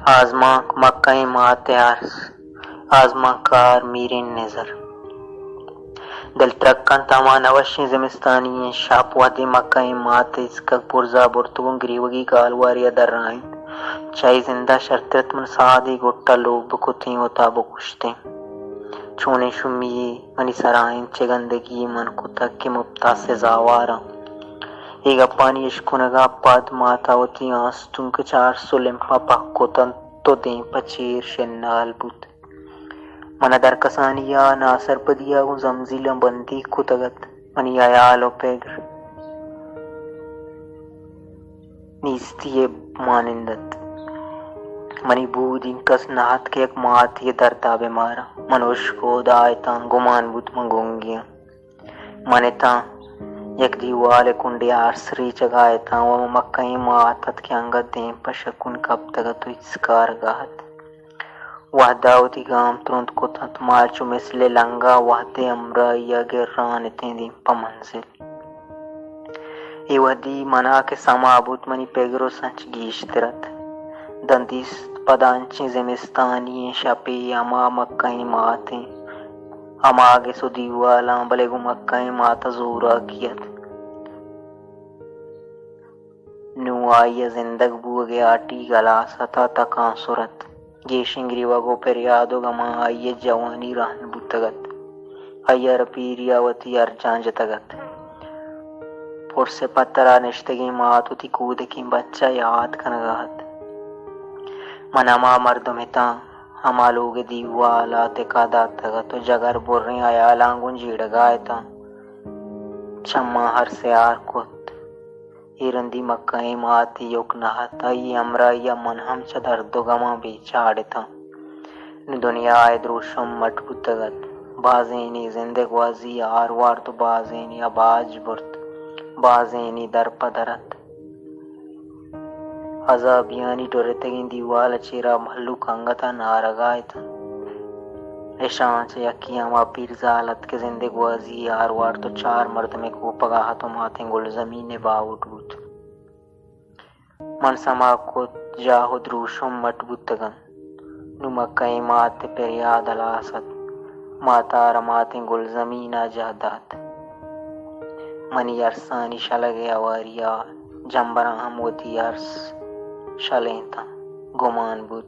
آزمانک، مکہیں مات ءِ ارس۔ آزمانکار میریں نزر۔ دل ترک اَنت ہما نہ وشیں زمستانی ئیں شپ، وہدے مکہیں مات ءِ اسکگ برزا برت، گوں گریوگی گالوارے ءَ درائینت۔ چہ اے زند ءَ شرتر اَت من سادے گٹ ءَ لوگ بکتیں، وتا بکشتیں۔ چونیں شومی یے منی سرا اِنت، چہ گندگی یے من کتگ کہ مپت ءَ سزاوار آں۔ اے گپانی اشکنگ ءَ پد مات ءَ وتی آستونک چہ ارس ءُ لمپ ءَ پہک کت اَنت ءُ دیم پہ چیر شنال بوت۔ من ءَ درکسانی ءَ ناسرپدی ءَ گوں زمزیلاں بندیگ کتگ اَت۔ منی ہیال ءُ پگر نیستی ءِ مانند اَت۔ منی بود اینکس نہ اَت کہ یک ماتے ءِ درد ءَ بہ ماراں۔ من ہشک ءُ ہدا اتاں، گمان بوت من گنگی آں۔ من اتاں، یک دیوال ءِ کنڈے ءَ ارس ریچگ ءَ اتاں ءُ مکہیں مات اَت کہ انگت دیم پہ شکون کپتگ اَت ءُ ایسکارگ ءَ اَت۔ وہد ءَ وتی گام ترند کت اَنت، ما چو مثل لنگ ءَ وہد ءِ ہمراہی ءَ گران اتیں دیم پہ منزل۔ اے وہدی من ءَ کہ سما بوت، منی پگر ءُ سنچ گیشتر اَت۔ داں دیست پدا انچیں زمستانی ئیں شپے، ہما مکہیں ماتیں، ہما گس ءُ دیوالاں، بلے گوں مکہیں مات ءَ زوراکی اَت۔ نوں آئی ءِ زندگ بوگ ءِ ہاٹیگ ہلاس اَت ءُ تکانسر اَت۔ گیشیں گریوگ ءُ پریاد ءُ گماں آئی ءِ جوانی رہن بوتگ اَت۔ آئی ءَ را پیری ءَ وتی ارجاں جتگ اَت۔ پرس ءِ پتر ءَ نشتگیں مات وتی کودکیں بچ ءَ یات کنگ ءَ اَت۔ من ہما مردم اتاں، ہما لوگ ءِ دیوال ءَ تکہ داتگ اَت ءُ جگر بریں ہیالاں گوں جیڑگ ءَ اتاں۔ چماں ارس ءَ ہار کت۔ اے رندی مکہیں مات ایوک نہ اَت، آئی ءِ ہمراہی ءَ من ہم چہ درد ءُ گماں بے چاڑ اتاں۔ نوں دنیا ءِ دروشم مٹ بوتگ اَت۔ بازینے زند ءِ گوازی ءَ ہار وارت ءُ بازینے ءَ باج برت، بازینے در پہ در اَت۔ عذابیانی ڈرتگیں دیوال ءِ چیرا مھلوک انگت ءَ نارگ ءَ اتنت۔ اشاں چہ یکے ہما پیرزال اَت کہ زند ءِ گوازی ءَ ہار وارت ءُ چار مردم ءِ کوپگ ءَ اَت ءُ ماتیں گلزمین ءِ باہوٹ بوت۔ من سما کت، جاہ ءُ دروشم مٹ بوتگ اَنت۔ نوں مکہیں مات ءِ پریاد ہلاس اَت۔ مات ءَ را ماتیں گلزمین ءَ جاہ دات۔ منی ارسانی شلگ ءِ ہواری ءَ جمبراں ہم وتی ارس شلینتاں۔ گمان بوت،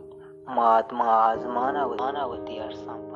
مات ماں آزمان ءَ وتی، وتی ارساں